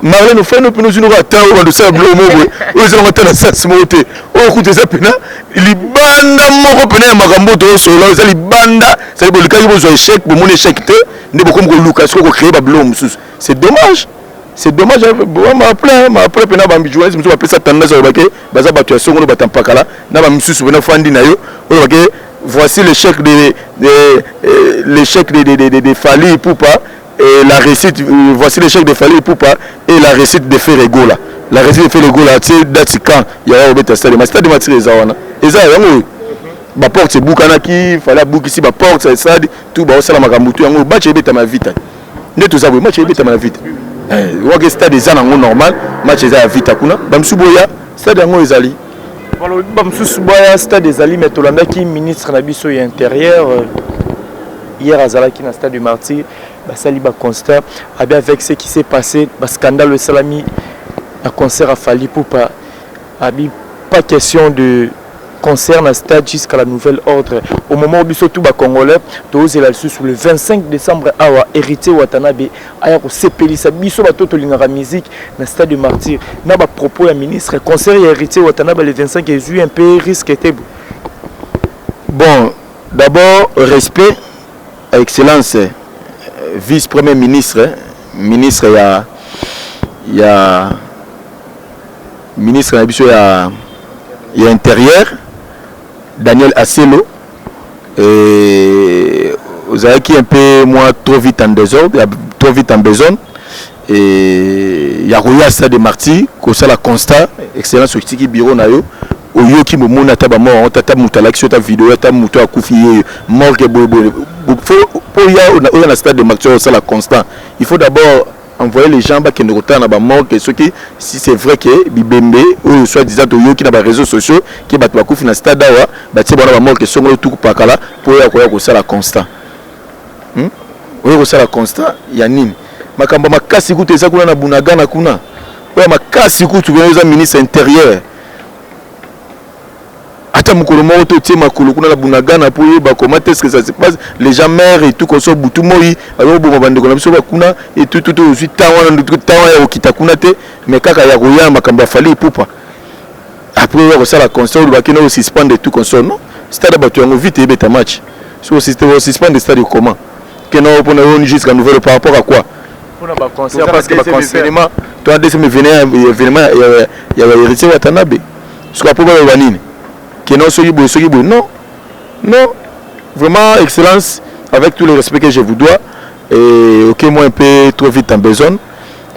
Marlène, ofandi mpena, ozwi noko ata oyo bando osala biloko moko boye oyo ezalanga ata na sens moko te. Oyo kutu eza mpena libanda moko mpena ya makambo oyo tozosola, eza libanda. Cestadi bolikaki bozwa échec, bomoni échec te, nde bokomi koluka sikoyo kocréer babiloko mosusu. C'est dommage, c'est dommage. Maple maple mpena bajournaliste mosusu bapesa tendance olobake baza bato ya songono, bato ya mpakala na bamisusu mpena fandi na yo olobake: voici l'échec de Fally Ipupa et la réussite, voici l'échec de Fally Ipupa et la réussite de Ferre Gola. La réussite de Ferre Gola, tie date quand ya obeta stade, ma Stade Martyr eza wana, eza yango oyo baporte ebukanaki. Fally abukisi baporte ya stade, tout baosala makambo tu yango. Match ebetama ya Vita nde toza boye, match ebetama na Vita wake. Stade eza nango normal, match eza ya Vita kuna, bamosusu boya, stade yango ezali. Balobi bamosusu boya, stade ezali. Mais tolandaki ministre na biso ya Intérieur hier, azalaki na Stade du Martyr, basali baconstat abi avec ce qui s'est passé, bascandale esalami na concert ya Fally Ipupa, abi pas question de concert na stade jusqu'à la nouvelle ordre. Au moment où biso tout bacongolais tozela lisusu le 25 décembre awa, Héritier Watanabe aya kosepelisa biso bato tolingaka musique na Stade de Martyr, na bapropos ya ministre, concert ya Héritier Watanabe le 25 ezwi un peu risque te? Bon, d'abord respect à excellence vice premier ministre, ministre ya ministre na biso ya Intérieur, Daniel Aselo. Ozalaki un peu moins trop vite en désordre, trop vite en besogne et ya koya Stade de Martyr kosala constat. Excellence, otiki bureau na yo, oyoki, momoni ata bamort yango, ata moto alakisi yo ata video, ata moto akufi ye morgue boyeboye. Mpo oya na Stade de Martyr osala constat, il faut d'abord envoyer les gens bakende kotala na bamorgue soki si c'est vrai ke bibembe oyo soit disant toyoki na baréseaux sociaux ke bato bakufi na stade awa, batie bango na bamorgue songolo tuku pakala, mpo oya koya kosala constat. Oya kosala constat ya nini? Makambo makasi kutu eza kuna na Bunagana kuna. Oya makasi kutu kuna eza ministre Intérieur, ata mokolo moko to otie makolo kuna na Bunagana mpo oyeba comment est-ce que ça se passe. Les gens meurent et tout, koso butu moi bazoboma bandeko na biso bakuna et tout. Tout ozwi temps wana, temps wana ya kokita kuna te, mais kaka ya koya makambo ya Fally Ipupa. Après oya kosala constat, olobaki na osuspendre tout consort. Non, stade bato yango vite ebeta match. So osuspendre stade comment? Kena mpona yo jusqu'à nouvelle par rapport à quoi? Mpona baconcert, parce que baconcert Événement to deuxième événement ya Héritier Watanabe, soki apo baloba nini kena, soki boye, soki boye. Non, non, vraiment, excellence, avec tout le respect que je vous dois, et ok, moi un peu trop vite en besogne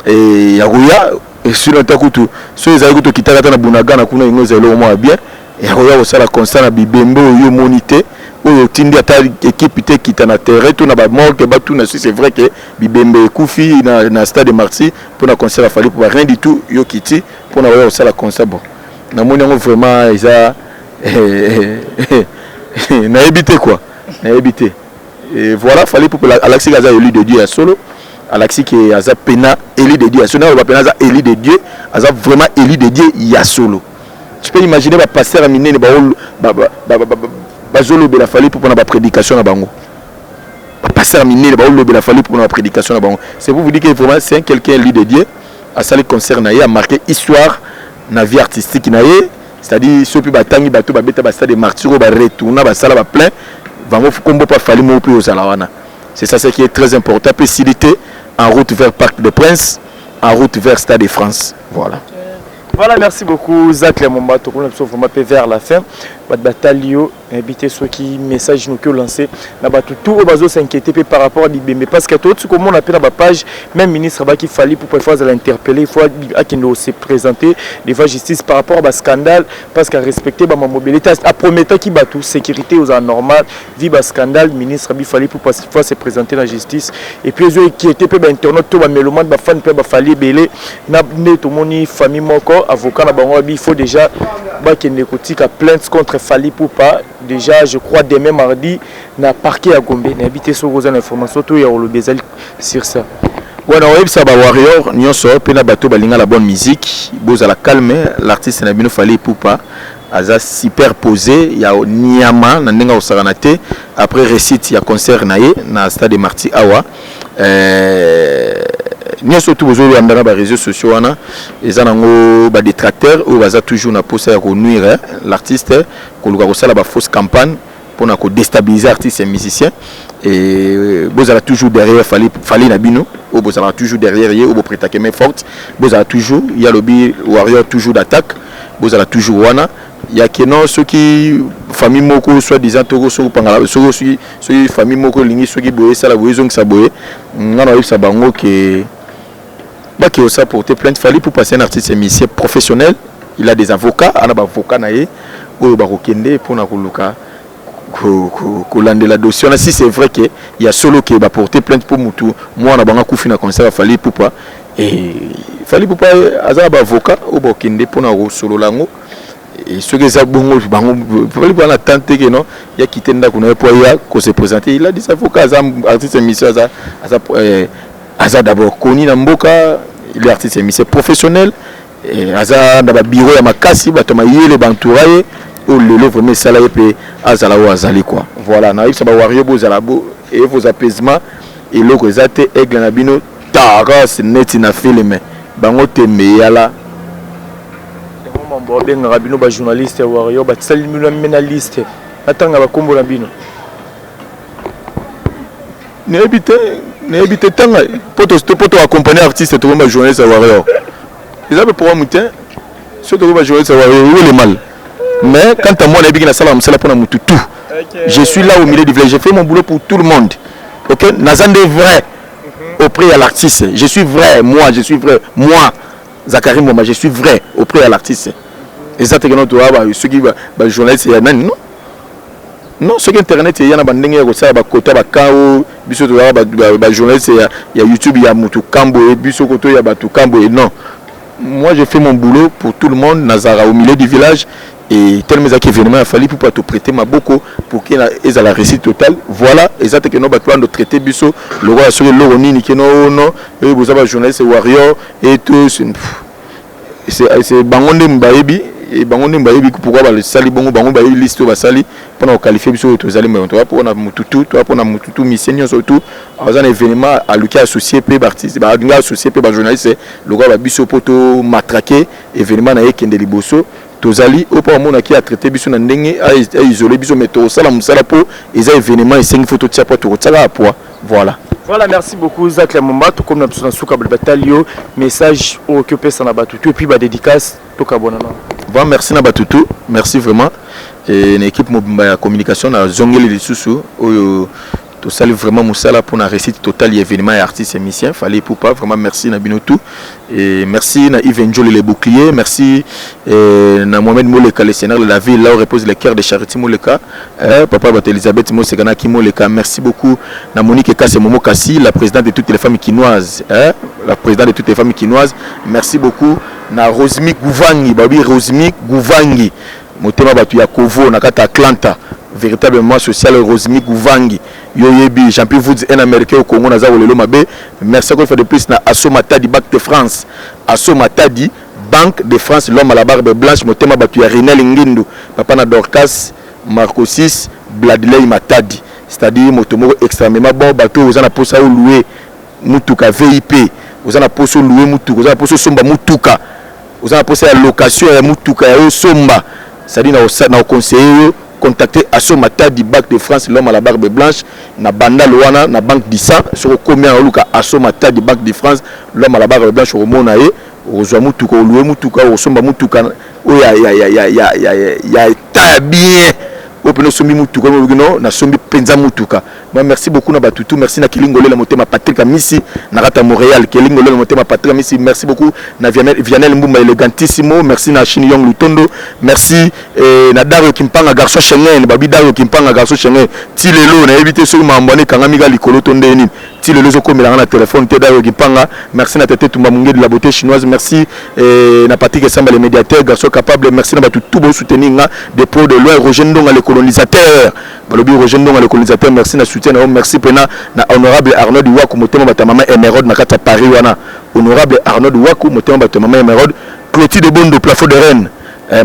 et ya koya esili ata kutu soki ezali kutu okitaka ata na Bunagana kuna, yango ezali eloko moko ya bien ya koya kosala constat na bibembe oyo omoni te, oyo otindi ata équipe te ekita na terrain to na bamorgue batuna si c'est vrai ke bibembe ekufi na Stade de Martyr mpona concert ya Fally. Po rien du tout, yo kiti mpona koya kosala constat. Bon, namoni yango vraiment eza, nayebi te quoi, nayebi te. Et voilà, Fally Ipupa alakisi aza élu de Dieu ya solo, alakisi ke aza pena élu de Dieu ya solo. Naloba pena aza élu de Dieu, aza vraiment élu de Dieu ya solo. Tu peux imaginer bapasteur ya minene bazolobela Fally Ipupa na baprédication na bango, bapasteur ya minene baolobela Fally Ipupa na baprédication na bango. C'est pour vous dire que vraiment c'est un quelqu'un élu de Dieu. Asali concert na ye, amarqué histoire. Na vie artistique na ye, c'est-à-dire soki mpe batangi bato babeta ba Stade de Martyr oyo baretourna, basala baplein bango, kombo mpe Fally moko mpe ozala wana. C'est ça ce qui est très important. Mpe esili te, en route vers Parc des Princes, en route vers Stade de France, voilà. Voilà, merci beaucoup Zach Lemomba. Tokomi biso vraiment pe vers la fin. Bato batali yo, nayebi te soki message noki olancé na bato tout oyo bazo s'inquiéter mpe par rapport à bibembe, parce que toti komona mpe na bapage, même ministre abaki Fally pour il faut azala interpellé, il faut akende se présenter devant justice par rapport à bascandale, parce que arespecte bamamobele te, aprometaki bato sécurité ozala normal vi bascandale. Ministre abi Fally pour il faut se présenter na justice et puis ezo inquiété mpe bainternaute to bamélomane, bafan mpe bafali ebele. Na nde tomoni famille moko, avocat na bango abi il faut déjà bakende kotika plainte contre Fally Ipupa déjà, je crois demain mardi, na parquet ya Gombe. Nayebi te soki oza na information to ya koloba ezali sur ça. Wana oyebisa bawarrior nyonso mpe na bato balinga la bonne musique, bozala calme. L'artiste na bino Fally Ipupa aza super posé ya niama na ndenge akosakana te. Après réussite ya concert na ye na Stade de Martyr awa, nyonso tu bozolanda na baréseaux sociaux wana, eza nango badétracteur oyo baza toujours na posa ya konuire l'artiste, koluka kosala bafausse campagne mpona kodéstabiliser artiste et musicien. Et bozala toujours derrière Fally, Fally na bino oyo bozalaka toujours derrière ye, oyo boprêtaka main forte, bozala toujours ya lobi warrior, toujours d'attaque, bozala toujours wana. Ya keno soki famille moko soit disant toko soki pangala, soki famille moko elingi soki boye esala boye, ezongisa boye, nga na oyebisa bango ke bake osa porter plainte. Fally pour passer un artiste musicien professionnel, il a des avocats, ana baavocat na ye oyo bakokende mpona koluka kolandela dossier wana. Si c'est vrai ke ya solo ke baporter plainte mpo mutu mwana bango akufi na concert ya Fally Ipupa, et Fally Ipupa aza na baavocat oyo bakokende mpona kosolola yango. Soki eza bongo, bango Fally Ipupa na temps te ke non, ya kite ndako na ye mpo aya kose présenter. Il a des avocats, aza artiste musicien, aza d'abord connu na mboka, il est artiste musicien professionnel, aza na babiro ya makasi, bato mayele bantoura ye oyo lelo vraiment esala ye mpe azala oyo azali quoi. Voilà, nayebisa bawario bozala bo eye vos apaisement, eloko eza te. Aigle na bino taras neti na filme bango tembe eyala. Yango mambo babengaka bino bajournaliste ya warrior, batisali bino me na liste, natanga bakombo na bino. Nayebi te, nayebi te. Tanga po to accompagner artiste, tokomi bajournaliste ya warrior, eza mpe programme te. Soki tokomi bajournaliste ya warrior, où est le mal? Mais quant à moi, nayebi ki nasala mosala mpona mutu tout. Je suis là au milieu du village, je fais mon boulot pour tout le monde, ok? Naza nde vrai auprès ya l'artiste. Je suis vrai, moi je suis vrai, moi Zakari Mboma, je suis vrai auprès ya l'artiste. Eza te keno toya soki bajournaliste ya nani, non non. Soki internet eya na bandenge ya kosala bakota baka oyo biso tozalaka bajournaliste ya YouTube ya mutu kambo ye, biso koto ya bato kambo ye, non. Moi je fais mon boulot pour tout le monde. Nazalaka au milieu du village et tellement ezalaki événement ya Fally pour toprêter maboko pour ke ezala réussite totale. Voilà, eza te keno bato bando traité biso lokola soki eloko nini keno non, oyo boza bajournaliste warrior et tout. C'est bango nde bayebi, bango nde bayebi pourquoi basali bongo. Bango bayebi liste oyo basali mpona koqualifier biso oyo tozali. Mais toza mpona mututu, toza mpona mututu misie nyonso tu aza na événement, aluki associé mpe baartiste, balingi associé mpe bajournaliste lokola babiso mpo tomatraquer événement na ye ekende liboso. Tozali oyo mpo amonaki atraité biso na ndenge aisole biso, mais tokosala mosala mpo eza événement esengi fo totia po tokotiaka ya poids. Voilà. Voilà, merci beaucoup Zach Lamomba. Tokomi na biso na suka, batali yo, message oyo oki opesa na bato tu et puis badédicace, tokabona na. Bon, merci na bato tu, merci vraiment. Et na équipe mobimba ya communication, na zongeli lisusu oyo tosali vraiment mosala mpona réussite totale ya événement ya artiste et musicien Fally Ipupa. Vraiment merci na bino tout et merci na Yves Njoli le bouclier, merci et na Mohamed Moleka, le seigneur de la ville, là où repose le cœur de Charity Moleka, papa bato Elisabeth Moseka na Moleka. Merci beaucoup na Monique Kasse Momo Kassi, la présidente de toutes les femmes kinoises, la présidente de toutes les femmes kinoises. Merci beaucoup na Rosmi Gouvangi, babi Rosmi Gouvangi, motema bato ya Kovo na kati Atlanta, véritablement social. Rosmi Gouvangi, yo yebi Jean-Pierre Woods, un Américain au Congo, naza kolelo mabe. Merci encore une fois de plus na Asso Matadi, Banque de France, Asso Matadi, Banque de France, l'homme à la barbe blanche, motema bato ya Renel Ngindu, papa na Dorcas, Marco 6, Bladley Matadi, c'est-à-dire moto moko extrêmement bon. Bato oza na posa olouer mutuka VIP, oza na posa olouer mutuka, oza na posa osomba mutuka. Oza na posa ya location ya mutuka ya osomba, c'est-à-dire na conseiller yo contacter Asso Matadi, Banque de France, l'homme à la barbe blanche, na Bandal wana, na Banque du Sang. Soki okomi awa, oluka Asso Matadi, Banque de France, l'homme à la barbe blanche, okomona ye. Okozwa mutuka, olouer mutuka, okosomba mutuka oyo ya état ya bien, oyo mpena osombi mutuka oyo olobi no nasombi mpenza mutuka. Moi, merci beaucoup na batutu. Merci na Kelingolela Motema, Patrick Amisi na kati ya Montréal. Kelingolela Motema, Patrick Amisi, merci beaucoup. Na Vianel Mbumba Elegantissimo, merci. Na Chine Yong Lutondo, merci. Na Dario Kimpanga, garçon Schengen, babi Dario Kimpanga, garçon Schengen, ti lelo nayebi te soki makambo wana ekangami ka likolo to ndenge nini, ti lelo ezokomelanga na telefone te. Dario Kimpanga, merci. Na Tete Tumba Mungedi, la beauté chinoise, merci. Na Patrick Esamba, le médiateur, garçon capable, merci. Na bato tout bosoutenir nga de près de loin. Roger Ndonga, le colonisateur, balobi Roger Ndonga, le colonisateur, merci na soutien na yo. Merci mpena na honorable Arnaud Waku, motema bato ya mama Émeraude na kati ya Paris wana. Honorable Arnaud Waku, motema bato ya mama Émeraude. Clotilde Bondo, plafond de Rennes.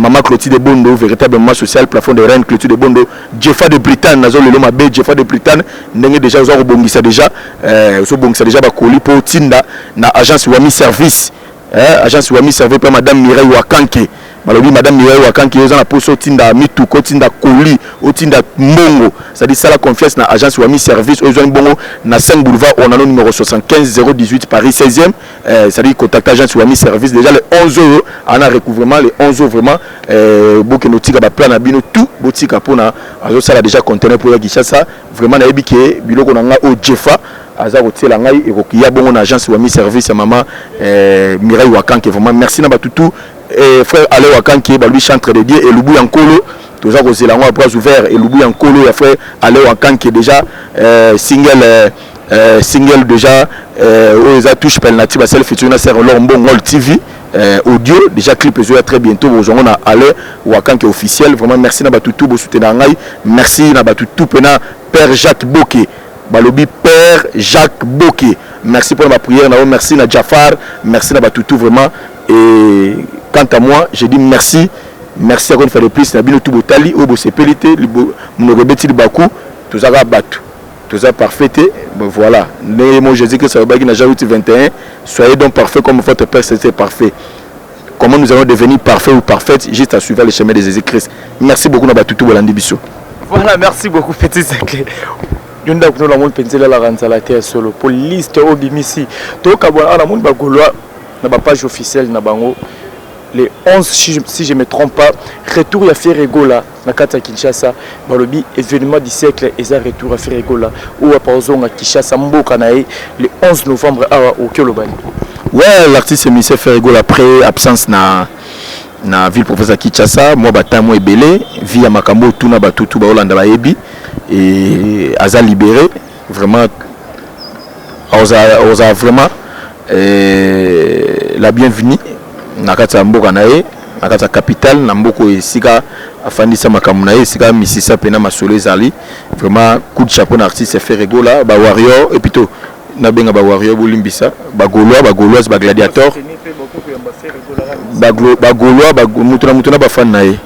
Mama Clotilde Bondo, véritable social, plafond de Rennes, Clotilde Bondo. Jeffa de Britagne, nazo lelo mabe Jeffa de Britagne, ndenge déjà oza kobongisa déjà, ozobongisa déjà bakoli mpo otinda na agence Wami Service, agence Wami Service mpe madame Mireille Wakanke. Balobi madame Mireille Wakanke, oza na poso otinda mituka, otinda koli, otinda mbongo, c'est-à-dire sala confiance na agence Wami Service oyo ezwani bongo na 5 boulevard Ornano, numéro 75 018, Paris 16e. C'est-à-dire contacter agence Wami Service déjà le 11 oyo ana recouvrement, le 11 oyo vraiment, bokende otika baplan na bino tout, botika mpona azosala déjà conteneur mpo ya Kinshasa. Vraiment nayebi ke biloko na ngai oyo Jefa aza kotiela ngai ekokiya bongo na agence Wami Service ya mama Mireille Wakanke. Vraiment merci na bato tout. Frère Ale Wakanke, balobi chantre de Dieu, elubu ya nkolo, toza kozela yango à bras ouvert. Elubu ya nkolo ya frère Ale Wakanke, déjà single déjà oyo eza touche penalty, basali featuring na Ser Lor Mbongol TV, audio déjà, clip ezoya très bientôt, bozwango na Ale Wakanke officiel. Vraiment merci na bato tout bosoutenir ngai. Merci na bato tout mpena. Père Jacques Boke, balobi père Jacques Boke, merci mpona baprière na yo. Merci na Jafar, merci na bato tout vraiment. Et quant à moi, je dis merci, merci encore une fois de plus na bino tout botali oyo bosepeli te, monoko ebeti libaku. Tozaka bato, toza parfait te. Bon, voilà ndenge mo Jésus Christ alobaki na Jean 8 21: soyez donc parfait comme votre père c'était parfait. Comment nous allons devenir parfaits ou parfaites? Juste à suivre le chemin de Jésus Christ. Merci beaucoup na bato tout bolandi biso. Voilà, merci beaucoup, petit Zacle. Yo ndako no namoni mpenza elalaka nzala te ya solo po liste oyo obimisi tokabwana awa. Namoni bagaulois na bapage officielle na bango le 11, si je me trompe pas, retour ya Ferre Gola na kati ya Kinshasa. Balobi événement du siècle eza retour ya Ferre Gola oyo apa ozonga Kinshasa, mboka na ye, le 11 novembre awa. Oki olobani? Ouais, l'artiste monsieur Ferre Gola, après absence na ville province ya Kinshasa mwa batemps mwa ebele, vi ya makambo otuna batutu baolanda bayebi, et aza libéré vraiment, oza vraiment la bienvenue na kati ya mboka na ye, na kati ya capitale, na mboka oyo esika afandisa makambo na ye, esika misisa mpena masolo ezali. Vraiment coup de chapeau na artiste Ferre Gola. Bawarrior, et plutôt nabenga bawarrior, bolimbisa, bagaulois, bagauloise, bagladiator, bagaulois, mutu na mutu na bafani na ye.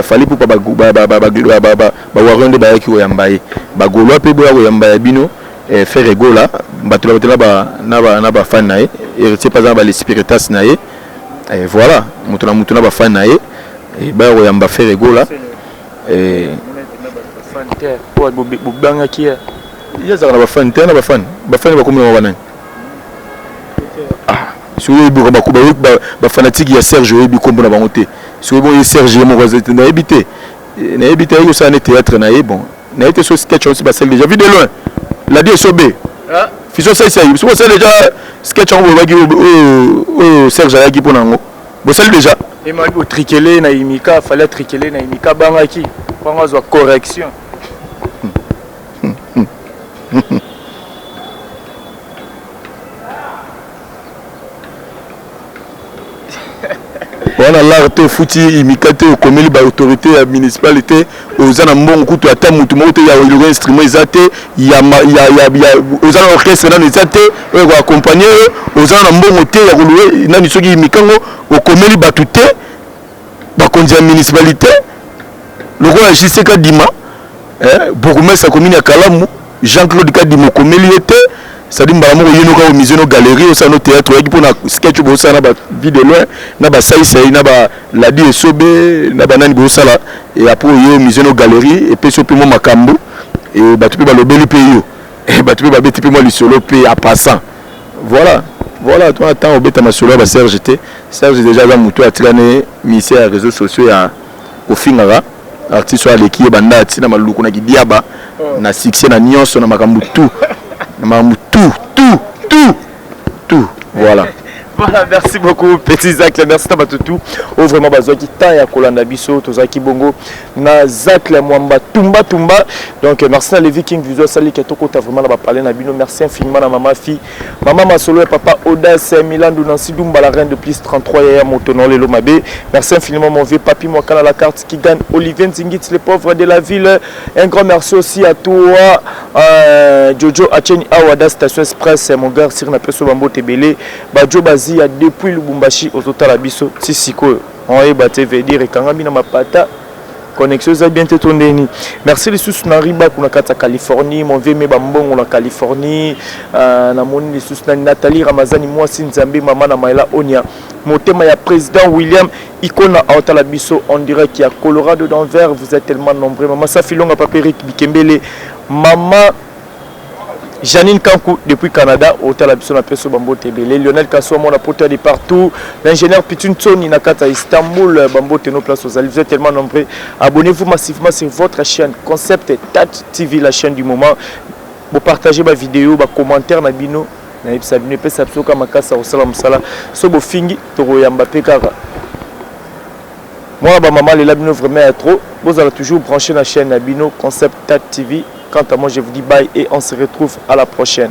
Fally Ipupa, bawarrior nde bayaki koyamba ye, bagaulois mpe boya koyamba ya bino Ferre Gola. Bato na bato na bafani na ye. Héritier mpe aza na balespiritas na ye. Voilà, moto na moto na bafani na ye, baya koyamba Ferre Gola. Bobangaki ye. Azalaka na bafani te, na bafani, bafani bakomi na banani? Soki oyebi bafanatike ya Serge, oyebi nkombo na bango te. Soki bongo ye Serge ye moko, nayebi te, nayebi te. Ayebi kosala ne théâtre na ye. Bon, nayebi te so sketch osi basali déjà. Vu de loin ladi esobe fiso osalisa ye, soki osali déjà sketch yango, bolobaki oyo Serge ayaki mpo na yango, bosali déjà. Emali otrikele na imika, fallait atrikele na imika, abangaki mpango azwa correction. Wana lar te, ofuti imika te, okomeli baautorité ya municipalité, oza na mbongo kutu ata mutu moko te ya eloko, instrument eza te, oza na orchestre nano eza te oyo koaccompagne oyo, oza na mbongo te ya kolouer nani soki imikango, okomeli bato te, bakonzi ya municipalité lokola JC Kadima, bourgmestre ya commune ya Kalamu, Jean Claude Kadima, okomeli ye te. C'est-à-dire mbala moko ye noka omise no galerie, osala no théâtre, oyaki mpona sketch, bosala na ba vie de loin, na basaisai, na baladi esobe, na banani bosala. Et après oye omise no galerie, epesi yo mpe mwa makambo e bato mpe balobeli mpe yo e bato mpe babeti mpe mwa lisolo mpe en passant. Voilà, voilà, twana ntango obeta masolo ya baserge te. Serge déjà aza motu atikani ministère ya réseaux sociaux ya kofingaka artiste oyo aleki ye banda atina maluku na kidiaba na succès na nyonso, na makambo tout, na makambo tout, tout, tout, tout, voilà. Voilà, merci beaucoup, petit Zacle. Merci na bato tout oyo vraiment bazwaki temps ya kolanda biso. Tozalaki bongo na Zacle Mwamba Tumba Tumba. Donc merci na Levi King Vizo asali ke tokota vraiment na bapale na bino. Merci infiniment na mama fi, mama Masolo ya papa Audace Milandu, Nancy Dumba, la reine de plus 33, yaya moto na lelo mabe. Merci infiniment mon vieux Papi Mwakala, la carte qui gagne, Olivier Nzingit, les pauvres de la ville. Un grand merci aussi à toi, Jojo Acheni Awada, Station Express, mon gars Sir na peso bambote ebele. Bajo Bazia depuis Lubumbashi, ozotala biso ti sikoyo, oyeba te veut dire ekangami na mapata, connexion eza bien te to ndeni. Merci lisusu na Ribaku na kati ya Californie, mon vieux me bambongo na Californie. Namoni lisusu na Nathalie Ramazani, mwasi Nzambe, mama na Maela Onia, motema ya président William Ikona, aotala biso en direct ya Colorado, Denver. Vous êtes tellement nombreux. Mama Safilonga, papa Eric Bikembele, mama Janine Kankou depuis Canada, otala biso, na peso bambote ebele. Lionel Kasso, mona poto de partout. L'ingénieur Pitun Tsoni na kata Istanbul, bambote nos places aux. Vous êtes tellement nombreux. Abonnez-vous massivement sur votre chaîne Concept Tat TV, la chaîne du moment. Vous partagez ma vidéo, ba commentaire na bino. Na yebisa bino epesa biso ka makasa kosala mosala. So bofingi tokoyamba mpe kaka mwana bamama lela bino vraiment ya trop. Bozala toujours branché na chaîne na bino Concept Tat TV. Quant à moi, je vous dis bye et on se retrouve à la prochaine.